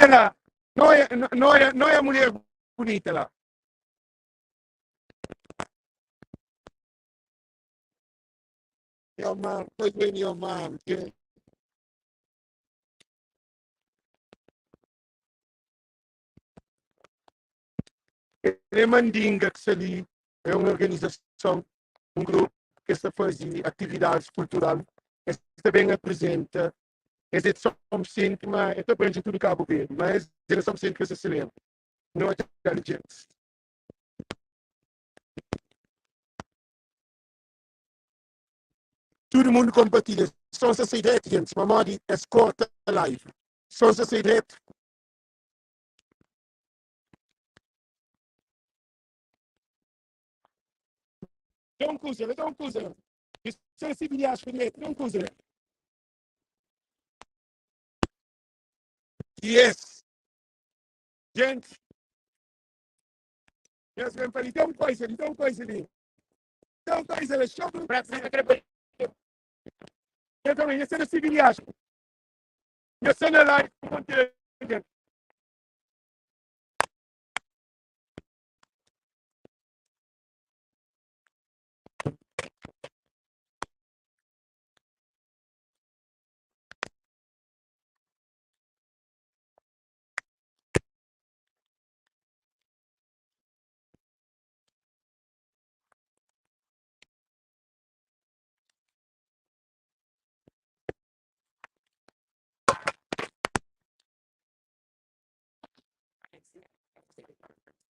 Lá, não é mulher bonita lá. Your mom, pois bem, your mom. É Mandinga que ali é uma organização, um grupo que está fazendo atividades culturais, que também apresenta. Esse é de São Vicente, mas é também de tudo Cabo Verde, mas é de São Vicente que se celebra. Não é inteligente. Todo mundo compartilha. Só se sai direto, gente. Mamadi escorta a live. Só se sai direto. Don't coisa, don't coisa. Sensibilidade direto, don't coisa. Yes. Gente, yes, vem para ali. Dá um coisa ali, dá um coisa ali. Dá um coisa ali. Show. Eu também, esse é civiliação. Eu sou na live.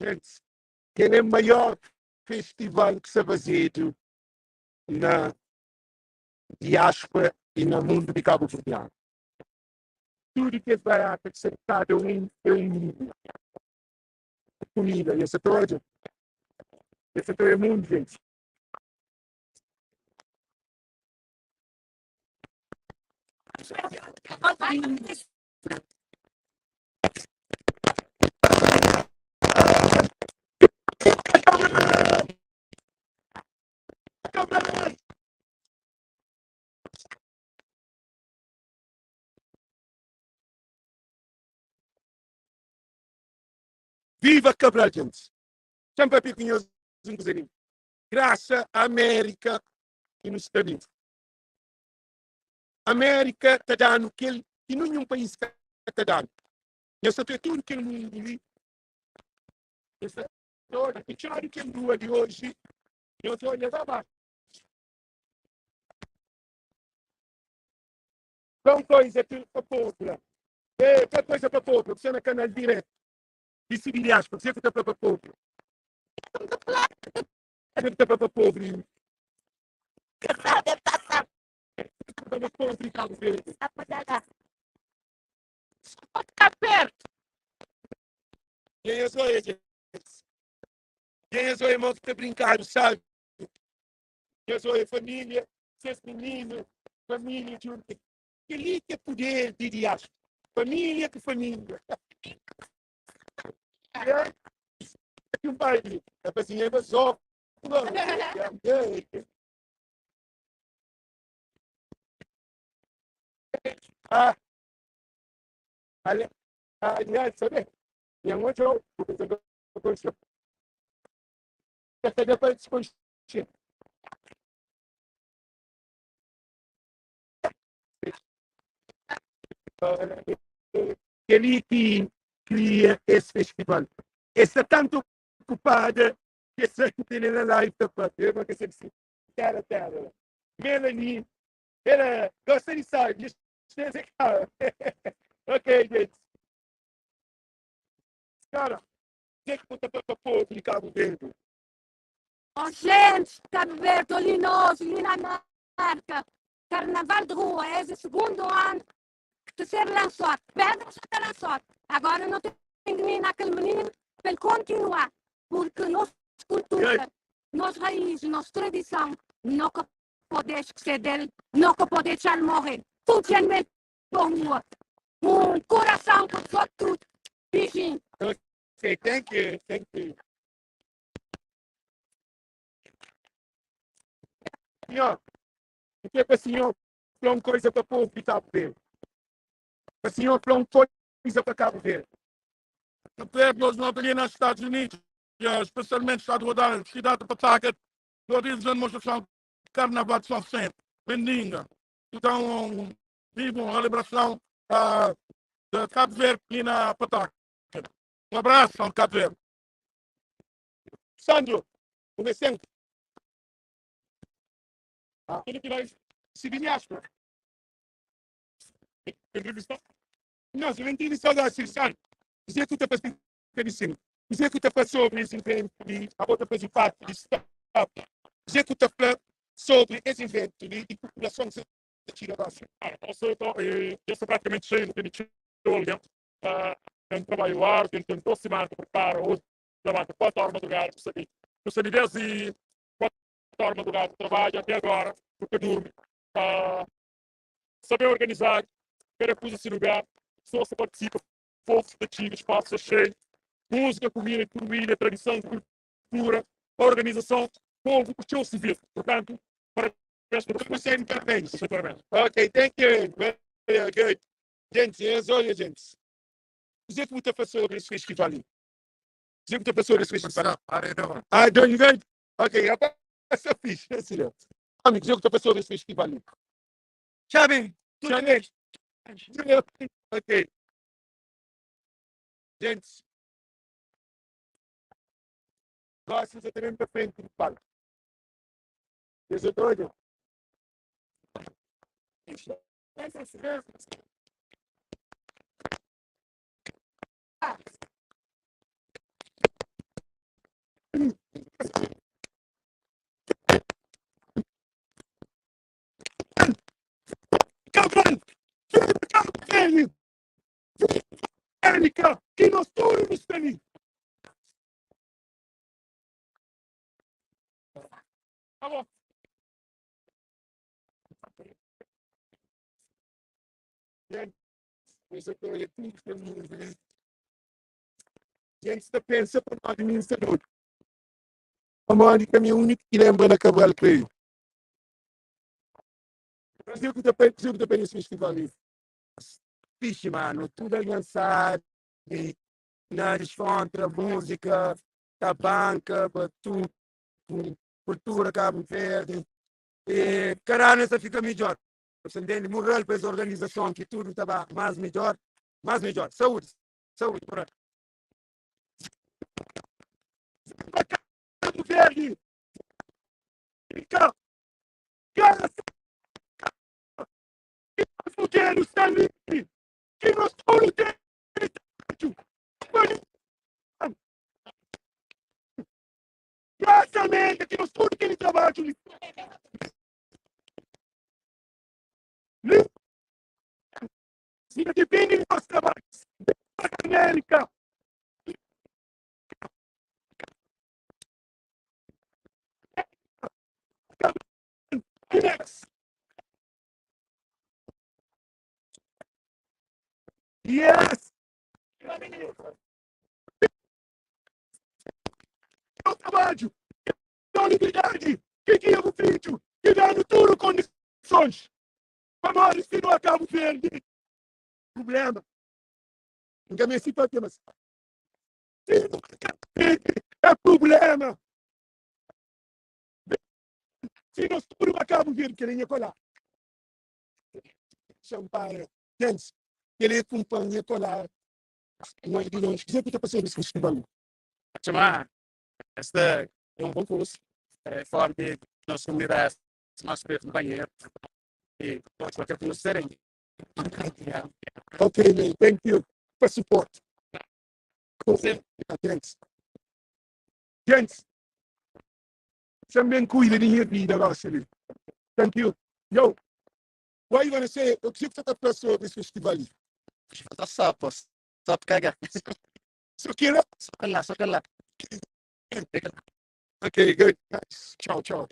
Gente, que é o maior festival que se fazido na diáspora e no mundo de Cabo Verdeano. Tudo que é barato, que se cada um é um comida. E essa toda, essa toda é mundo, gente. Viva Cabral, gente! Sempre piquinhos um Graças à América e nos Estados Unidos. América está dando que que nenhum país está dando. Eu só tenho tudo que o mundo ali. Essa toda, que tchau que lua de hoje. Eu estou olhando abaixo. Então, coisa para povo. É, que coisa para povo. Você na canal direto. Disse de aspas, você que está para povo. Você que está para povo. Para povo de Cabo Verde. Ficar perto. Quem é só esse? Quem é só irmão que está brincando, sabe? Eu sou a família, seus meninos, família junto. Que que é poder de diáspora. Família que família. É um pai, é assim, é só. Ah, aliás, sabe? Yang outro, Kata dapat sponsorship. Ele que cria esse festival. Está tanto ocupada que essa que na live da fazer, porque se terra terra. Melanie, ela gosta de saber. Ok, gente. Cara, o que é que você está povo de Cabo Verde? Oh, gente, Cabo Verde, ali nós, ali na marca. Carnaval de rua, é o segundo ano que te ser lançado. Pedra já está lançado. Agora não tem que menino aquele menino para ele continuar. Porque nossa cultura, nossa raiz, nossa tradição, nunca pode esquecer dele, nunca pode deixar ele morrer. Tudo gente por rua. Um coração por só tudo. Beijinho. Okay, thank you, thank you. Senhor, o que é para o senhor falar uma coisa para o povo de Cabo Verde? Para o senhor falar uma Coisa para Cabo Verde. Cabo nós não ali nos Estados Unidos, especialmente Estado de Rhode Island, cidade de Pawtucket, toda a demonstração de Carnaval de São Vicente, Bendinga. Então, vivo uma celebração de Cabo Verde aqui na Pawtucket. Um abraço, São Cabo Verde. Sandro, comecei. Se diáspora. Entrevista? Não, se entrevista agora, Sandro. Dizer que você está dizer que está sobre esse evento, a outra fazer parte de stop. Dizer que está sobre esse evento de população que se tira da Então, eu sou praticamente cheio, não tem olha, tem trabalho árduo, tem 12 semanas que prepara, hoje levanta 4 horas de madrugada, não sabia 10 e 4 horas de madrugada, trabalho até agora, porque durmo. Saber organizar, cada coisa se lugar, pessoa se participa, povo se ativa, espaço cheio, música, comida, economia, tradição, cultura, organização, povo, o show civil. Portanto, parabéns por você, parabéns. Parabéns. Ok, thank you. Very good. Gente, olha, gente. Dizer que muita pessoa sobre esse festival. Dizer que muita pessoa sobre esse festival. Ah, doing good? Ok, rapaz, fixe. Amigo, dizer que muita pessoa sobre esse festival. Xavi, tudo bem? Ok. Gente, gosto de também para frente do palco. Eu sou doido. Cavalo! Cavalo! América, que nós todos temos. Tá bom. Gente, está pensa para nós de saúde. A Mônica é minha única que lembra da Cabral Creio. Brasil que está bem nesse festival ali. Fixe, mano. Tudo a dançar, na descontra, música, tabanca, batuque, cultura Cabo Verde. E, caralho, essa fica melhor. Você entende? Moral para essa organização, que tudo está mais melhor, mais melhor. Saúde, saúde. Por Cabo Verde! Fica! Cara, que está livre! Que nós todos temos! Exatamente, que nós todos temos trabalho! Se depende do nosso trabalho! América! Yes! Yes! O trabalho, a liberdade, que guia o filho, que dá no tudo condições. Para se não acaba Verde. Problema. Ninguém se pode, mas se não é problema. Se nós tudo acaba Verde, que nem colar. Champagne. Gente, ele acompanha colar. Não é de longe. Dizer que está passando esse festival. Chamar. Esta é um bom curso. É forma de nossa comunidade mais perto do banheiro. E qualquer coisa serem. Ok, man. Thank you for support. Cool. Thanks. Gente, também cuida de minha vida, agora, Thank you. Yo, what you gonna say? O que você está pensando sobre esse festival? Falta sapo. Sapo caga. Só que Só lá, só lá. Ok, good. Nice. Tchau, tchau.